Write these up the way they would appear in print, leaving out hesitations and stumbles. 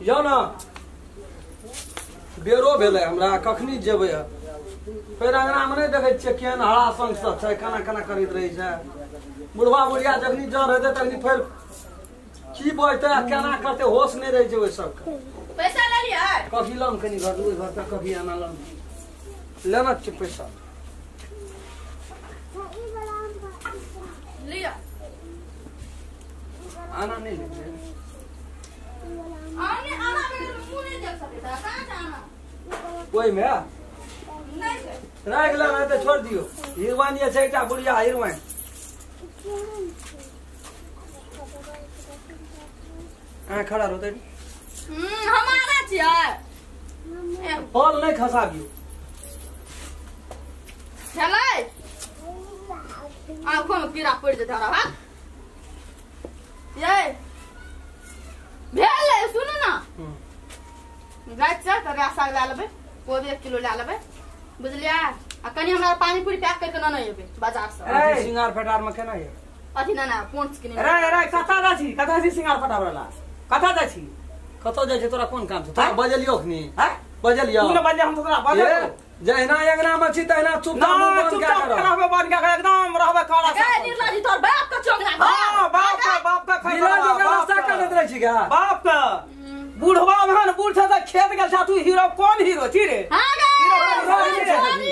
यौ ना बेरो भेलै हमरा कखनी जेबै फेर अंगना में नहीं देखै छियै केहन हरा संग सब छै केना केना करैत रहै छै बुढ़वा बुढ़िया जखनी जर हेतै तखनी फेर की बजतै आ केना करतै होश नहीं रहै छै ओहि सबके। पैसा ले लियै कॉफी लम कनी घर ओहि घर तक कॉफी आना लम लेना छै पैसा लिया आना नहीं लेबै आने आना मेरे मुंह नहीं देख सकता कहां जाना ओहि में नहीं छै राख लेना तऽ छोड़ दियौ हिरवाइन जे छै एकटा बुढ़िया हिरवाइन अहाँ खड़ा रहू तऽ हमारा छियै फल नहीं खसाबियौ खेलै आँखों में कीड़ा पड़ि जेतै हमरा भाग ये भेलै सुनू ना राति से तऽ साग लए लेबै कोबी 1 किलो लए लेबै बुझलियै आ कनि हमरा पानी पूरी पैक करके नेने एबै बाजार से। सिंगार फटार में केना ये अथी ना ना पोंछ किने रे रे कथा जाइ छी कथा छी सिंगार फटार वाला कथा जाइ छी कतौ जाइ छै तोरा कोन काम छौ तोरा बजलियौ अखनी हैं बजलियौ तू ने बजलियौ हम तोरा बजलियौ जहिना अंगना में छी तहिना चुपचाप मुंह बंद चुपचाप रहबे बंद के एकदम रहबे कड़ा गे निर्ला जी तोर बाप के चोंगरा हां बाप का खाइ निर्ला जी के रास्ता काटैत रहै छी गा बाप का बूढ़वा में बूढ़ छ त खेत गेल छ तू हीरो कोन हीरो छी रे हां गे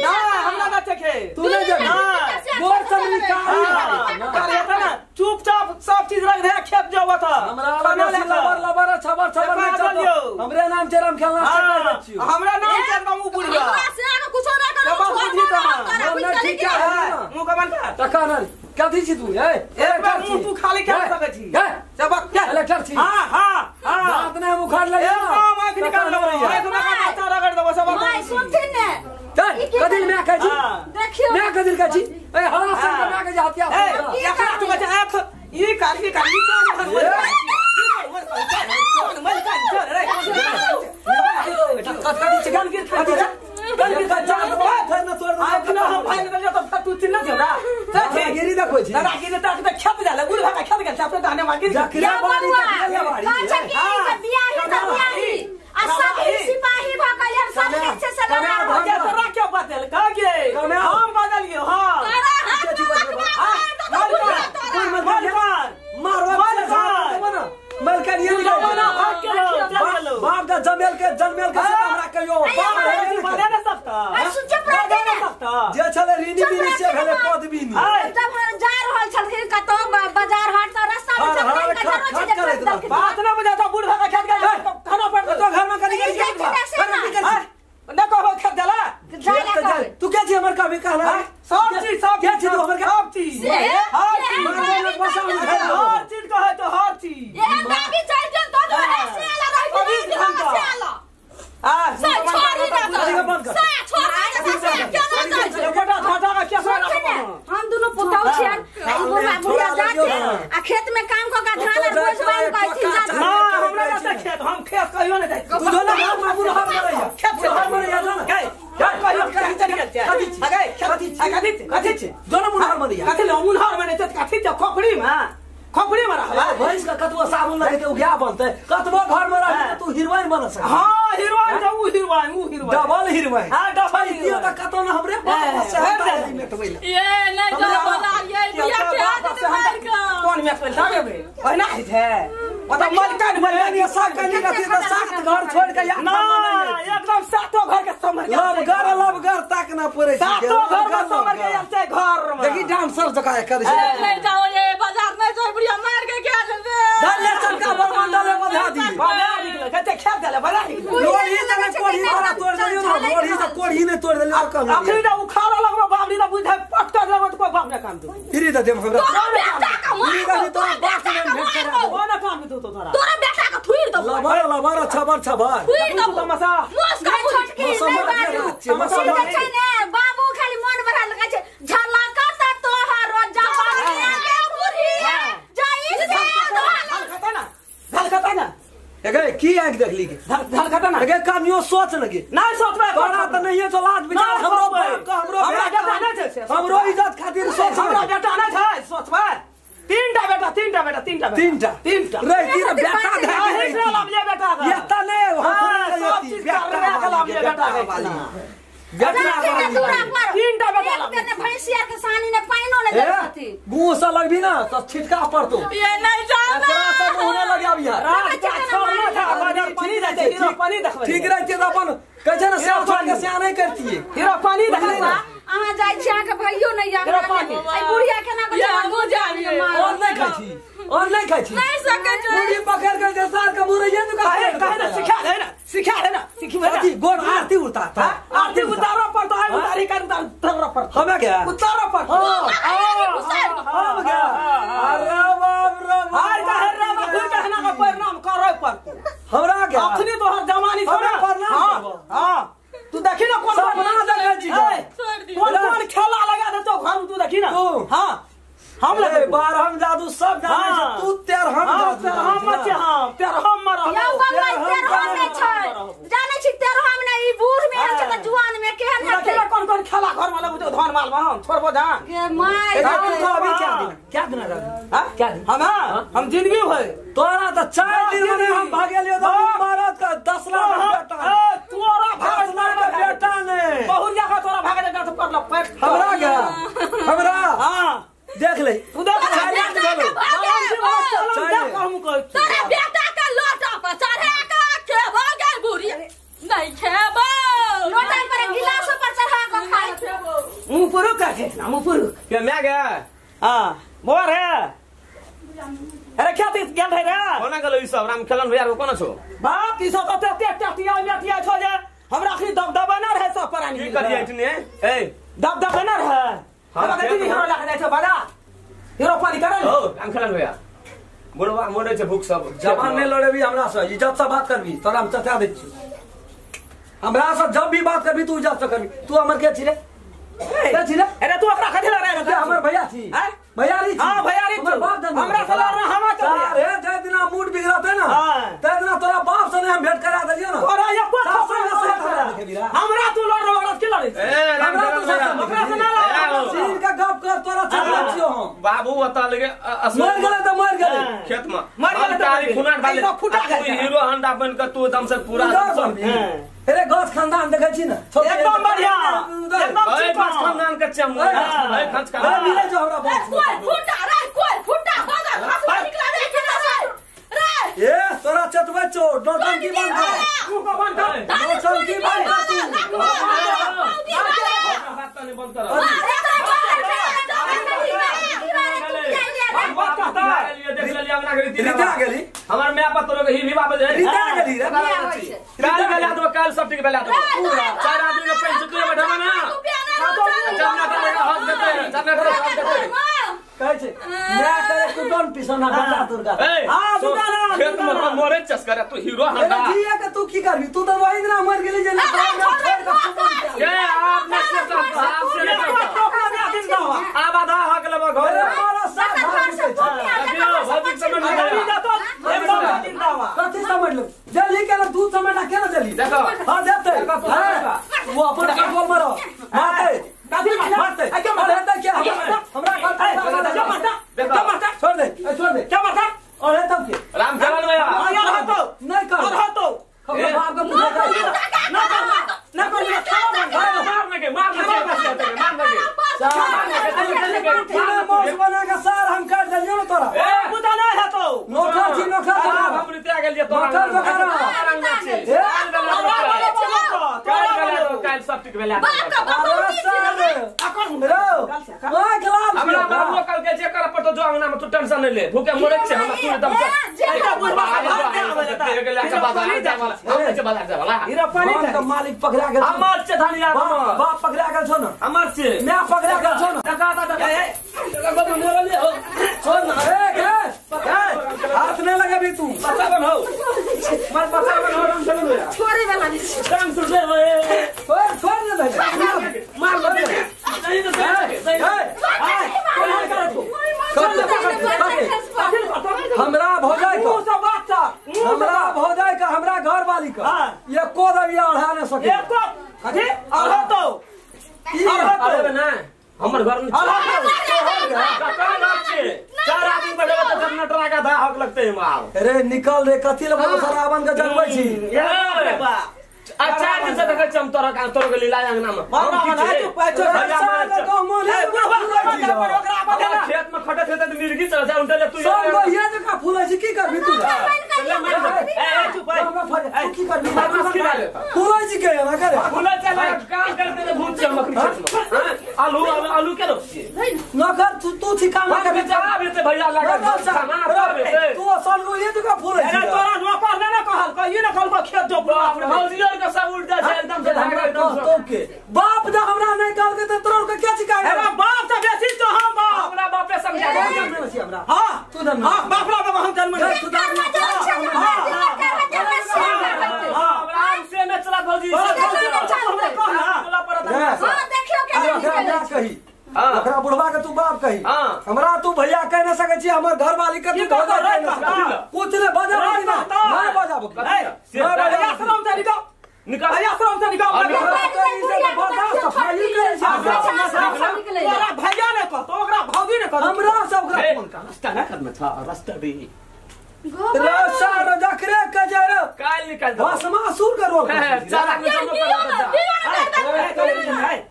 ना हमरा ना चखे तू नहीं जेबी गोर चमड़ी कारी ना चुपचाप सब चीज रख दे खेत जाओ था हमरा लबर लबर छबर छबर नहीं चलतो हमरे नाम छै राम खेलना से छियो हमरा नाम छै एकदम उ बुढ़िया हमरा से आगे कुछो ना करू बुद्धि त ना ठीक है मुंह के बंद कर तका ना कथी छी तू ए मुंह तू खाली के सकै छी सब के इलेक्टर छी हां हां हां दांत ने उखाड़ ले एकदम आंख निकाल लेबै एक में बच्चा रगड़ देबो सब भाई सुनथिन ने चल कदिल में कहै छी देखियो मैं कदिल कहै छी ए हरा संग में कहै छी हत्या ए एकरा तू बच्चा आंख ई कारी कारी कोन मल कान चल रे कथी छी गन गिर खा गन गिर खा चल बात है न तोड़ आंख ना हम भाई निकल जा तो तू चिल्ला छे ना गिरी देखै छी दादा गिरी तक त खेत जाला बुढ़ भाका खेत गेल अपने दाने मार गिरी जकरा बाड़ी तकरा बाड़ी अच्छा की बियाही त बियाही आ सब सिपाही भ गेल हम सब के से लड़ा के तोरा के बदल का गे हम बदलियो हां तोरा हाथ मारवा मलकन ये जमाना भाग के बाप का जमेल के जनमेल के से हमरा कहियो बाप बदल ना सकता चुप रह ना सकता जे छले रीनी बीनी से भेले पदबीनी जब हम जा रहल छलखिन कतौ बाजार हाट त रास्ता में चलखिन बात ना बुझाता बूढ़ भागा खेत गेल खाना पड़ तो घर में कनी कनी ना कहो खेत जाला तू के छी हमर कभी कहला सब चीज सब के छी तू हमर सब चीज हर चीज हर चीज कहे तो हर चीज ये दाबी चल जो तो ऐसे आला रही से आला आ से छोड़ी ना से छोड़ी ना से क्यों ना जाय बेटा धाटा का कैसे हम दोनों पुतौ छियन आ ई बुढ़ा बुढ़िया जात छै आ खेत में काम क के धान आर बोझ बान्हि के अथी जात ना हमरा ना खेत हम खेत कहियो ना जाय तू जो ना हम बुढ़ा मरैया खेत बुढ़ा मरैया जो ना गए कहियो कहीं चल गेल छै आ गए कथी आ कथी कथी छै जो ना मुनहर मरैया कथी ले मुनहर मने छै कथी छै खोपड़ी में खोपड़ी में रहला भैंस का कतबो साबुन लगेते उ गाय बनते कतबो घर में रहते तू हीरोइन बन सके हां हीरोइन त उ हीरोइन उ हीरोइन डबल हीरोइन हां डबल दियो त कतो ना हमरे बाप से मेटबै ये नहीं जो बोला ये बिया के आदत मार के कोन मेटबै लागे ओहिना है छै ओ त मलकन मलकन ये सब कनी कथी त सात घर छोड़ के या ना एकदम सातो घर के समर के लबगर लबगर ताक ना पड़े छै सातो घर के समर के आयल छै घर में देखी डांसर जका करे छै नहीं जाओ ये बाजार नहीं जाओ बुढ़िया मार के क्या देबे डल ले चलका बरमंडल में बधा दी बाजार निकल कते खेत देले बाजार निकल लोही जगह कोढ़ी वाला तोड़ देलियो ना लोही से कोढ़ी ने तोड़ देलियो कम अखनी ना उखाड़ा लगबो बाबरी ना बुझै पटका लगबो त कोई बाप ने काम दो फिरी दे देम हमरा तोरा बेटा के मार तोरा बाप ने भेट करा ओ ना काम दो तोरा तोरा बेटा के थुइर दो लबर लबर छबर छबर थुइर दो तमाशा मुस्का छोटकी नहीं बाजू छै ने बाबू खाली मन बढ़ा लगै छै झलका त तोहर रोजा बाबू के बुढ़िया जाई से झलकता ना झलकता ना एगे की आंख देखली के झलकता ना एगे कनियो सोच लगे नहीं सोचबे तोरा त नहीं तो लाज विचार हमरो बाप के हमरो हमरा बेटा नहीं छै हमरो इज्जत खातिर सोच हमरा बेटा नहीं छै सोचबे तीनटा बेटा तीनटा बेटा तीनटा तीनटा तीनटा रहती ना बेटा धै के लाबिए बेटा के एता नै सब चीज करबे के लाबिए बेटा के बेटा तीनटा बेटा एक ने भैंसिया के सानी ने पाइनो ने देती मुंह से लगबी ना तो छिटका पड़तो ये नहीं जाना एकरा से मुंह ने लगाबी यार छोड़ना था बाजार पानी जाते हीरो पानी देखबै ठीक रहते त अपन कहै छै ना सब छोड़ के सिया नहीं करतिए हीरो पानी देखबै अहाँ जाइ छी अहाँ के भइयो नै या हीरो पानी ए बुढ़िया केना ये हमहूँ जाबिए और नहीं खाइ छी और नहीं खाइ छी नहीं सकै छी मुड़ी पकड़ के जे सार के मुरैया नु काहे काहे ना सिखा दे ना सिखा दे ना सिखबे ना अथी गोड़ आरती उतारता आरती उतारो पर तो आई उतारी कर उतारो पर हमें क्या उतारो पर हम क्या अरे बाप रे हार का हर राम फिर कहना का परिणाम करे पर हमरा क्या अखनी तोहर जवानी हमरा प्रणाम हां तू देखी ना कौन सपना देखै छी कौन कौन खेला लगा देतो घर में तू देखी ना हां हम लगे बार हम जादू सब जानै छै तू तेर हम जादू हम मत हम तेर हम मर यौ बंगल तेर हम नै छै जानै छी तेर हम नै ई बूढ़ में छै त जुआन में केहन हेतै देखी ना कौन कौन खेला घर में लगो धन माल में हम छोड़बो धान के my तू अभी क्या दिन क्या दिन हां क्या दिन हम हम जिंदगी भर तोरा त 4 दिन में हम भागेलियो त महाराज का 10 लाख बेटा ए तोरा भाग लाख बेटा ने बहुरिया का तोरा भागे जा त पड़ल पैर हमरा क्या हमरा हां देख ले तू देख तोरा बेटा के लोटा पर चढ़ा के खेबो गे बुढ़ी नहीं खेबो लोटा पर गिलास पर चढ़ा के खाइ मुंह पर का थे ना मुंह पर के मैं गया हां मोर है अरे क्या तीस गेल रहे रे कोना गेलो ई सब राम खेलन भैया कोना छो बाप ई सब त ते टिया मिया छो जे हमरा अखनी दबदबा ना रहे सब परानी की करिए इतने ए दबदबा ना रहे हमरा देखी हीरो लाख जाइ छो बाजा हीरो पानी करल ओ राम खेलन भैया बुढ़वा मोरे छै भूख सब जवान नहीं लड़ेबी हमरा से इज्जत से बात करबी तोरा हम चचा दै छी हमरा से जब भी बात करबी तू इज्जत से करबी तू हमर के छी रे के छी रे अरे तू ओकरा कथि लड़े रे हमर भैया छी भैया री हां भैया री हमर बाप दन हमरा से लड़ हम तो अरे जे दिना मूड बिगड़ते ना ते दिना तोरा बाप से हम भेंट करा देलियो ना तोरा एको हमरा तू लड़ रे ओकरा के लड़े ए हमरा तू ओकरा से ना लड़ सीन का गप कर तोरा चला छियो हम बाबू बता लगे मर गेले त मर गेले खेत में मर गेले तारी खुना डाले फुटा गेल हीरो हंडा बन के तू एकदम से पूरा अरे गाछ खानदान देखै छी ना एकदम बढ़िया एकदम ठीक गाछ खानदान के चम ए खंच का मिले जो हमरा बाप कोई फुटा रे कोई फुटा बाजार खासु निकला रे रे ए तोरा चतबै छौ नौटंकी बंद कर तू को बंद कर नौटंकी बंद कर तू बात नहीं बंद कर रीता गेली हमर my पर तोरे ही विवाह बजे रीता गेली रे काल गेला तो काल सब ठीक भेला तो पूरा चार आदमी के पैन चुके बैठा ना जमना करेगा हक देते जमना करेगा हक देते कहै छै मैं करे कुटन पिसना बेटा दुर्गा हां दुर्गा ना खेत में हम मरे चस्कर तू हीरो हंडा जी के तू की करबी तू त वही दिना मर गेली जे ए आप ने से आप से आब आधा हक लेबो घर मारा साथ कथी समझ लो जल्दी के दूध समझ ना केना जल्दी देखो हां देते वो अपन कंट्रोल में रहो मारते कथी मारते अरे त क्या हमरा क्या मारता देखो क्या मारता छोड़ दे छोड़ दे क्या मारता अरे तब के राम खेलन भैया यार हटो नहीं कर और हटो हमरा बाप के पूछा ना कर ना कर मारने के मारने के मारने के पूरा मौस बना के सार हम काट देलियो ना तोरा ए पूजा नहीं है तो नोखा छी नोखा हम रितिया गेलिए तोरा काल सब ठीक भेला हमरा बाबू कल के जे कर पड़तो जो अंगना में तू टेंशन नहीं ले भूखे मरे छै हमरा तू एकदम से हीरा मालिक पकड़ा गेल हमर छै धनिया बाप पकड़ा गेल छौ ना हमर छै मैं पकड़ा गेल छौ ना टका टका ए टका मोरल हो छोड़ ना ए हाथ नहीं लगाबी तू बच्चा बन हो मर बच्चा बन हो राम चलो छोड़े वाला नहीं राम सुन ले छोड़ छोड़ दे भाई मार दे नहीं तो सही हमरा भौजाई का हमरा भौजाई का हमरा घर वाली का एको रबिया अढ़ा नहीं सके एको कथी अढ़ा तो अरे ना हमर घर में अढ़ा तो चार आदमी बैठे त जनरेटर का आधा हक लगते है मार। अरे निकल रे कथि ले बोलो सरावन के जगबै छी। आ चार दिन से देखै छी हम तोरा का तोरा के लीला अंगना में। हम ना तू पैचो खेत में खटत हेतै त मिर्गी चल जा उनटे ले तू सब गहिया जका फुलै छी की करबी तू? ए चुप हमरा फट तू की करबी? फुलै छी के ना करे फुलै चल काम करते त भूत छै मखनी खेत में। आलू आलू आलू के रोप छी नकर तू तू छी काम करबी जवाब हेतै भैया लागल खाना तब हेतै। तू असल गहिया जका फुलै छी। अरे तोरा नौकर ने ना कहल कहिए ना कहल खेत जो भौजी और के सब उठ जा छै एकदम से धागा एकदम तो के बाप दा हमरा नहीं कहल के त तोरा के के सिखाय? अरे बाप त बेसी तो हम बाप हमरा बापे समझा दे हमरा। हां तू जन्म हां बाप रा बाप हम जन्म नहीं तू जन्म हां आराम से न चला भौजी हां देखियो के कही ओकरा बुढ़वा के तू बाप कही हमरा तू भैया कह ना सकै छी। हमर घर वाली के तू भौजा कह ना सकै कुछ ने बजा ना ना बजाबो आश्रम से निकल निकल आश्रम से निकल। सफाई करै छी तोरा भैया ने कहतो ओकरा भौजी ने कहतो हमरा से ओकरा फोन कर रास्ता ना करना था रास्ता दे रसा रजकरे के जे रे काल निकाल दो भस्मासुर के रोल चार आदमी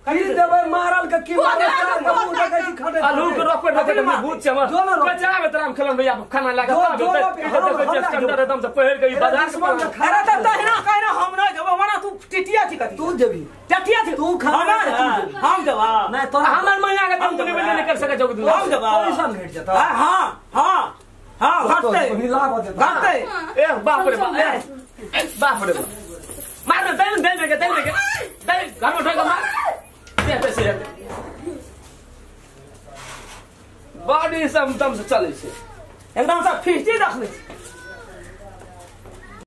की देबै मारल के की मारल चार के मुंह देखै छी खटे आलू के रोक पर देखै भूत छै हमर कचरा में तराम खेलन भैया खाना लागा तब देखै छी स्टैंडर्ड एकदम से पहिर के ई बाजार से। अरे त तहिना कहना हम नै जेबो मना तू टिटिया छी कथि तू जेबी टिटिया छी तू खाना हम जेबा नै तोरा हमर मैया के तुम नहीं कर सकै छौ हम जेबा पैसा भेट जेता। हां हां हां घटते घटते ए बाप रे बाप बाप रे बाप मार दे दे दे के दे के दे घर में ठोक मार दे पैसे बॉडी सब एकदम से चलै छै एकदम से फिस्टी रखने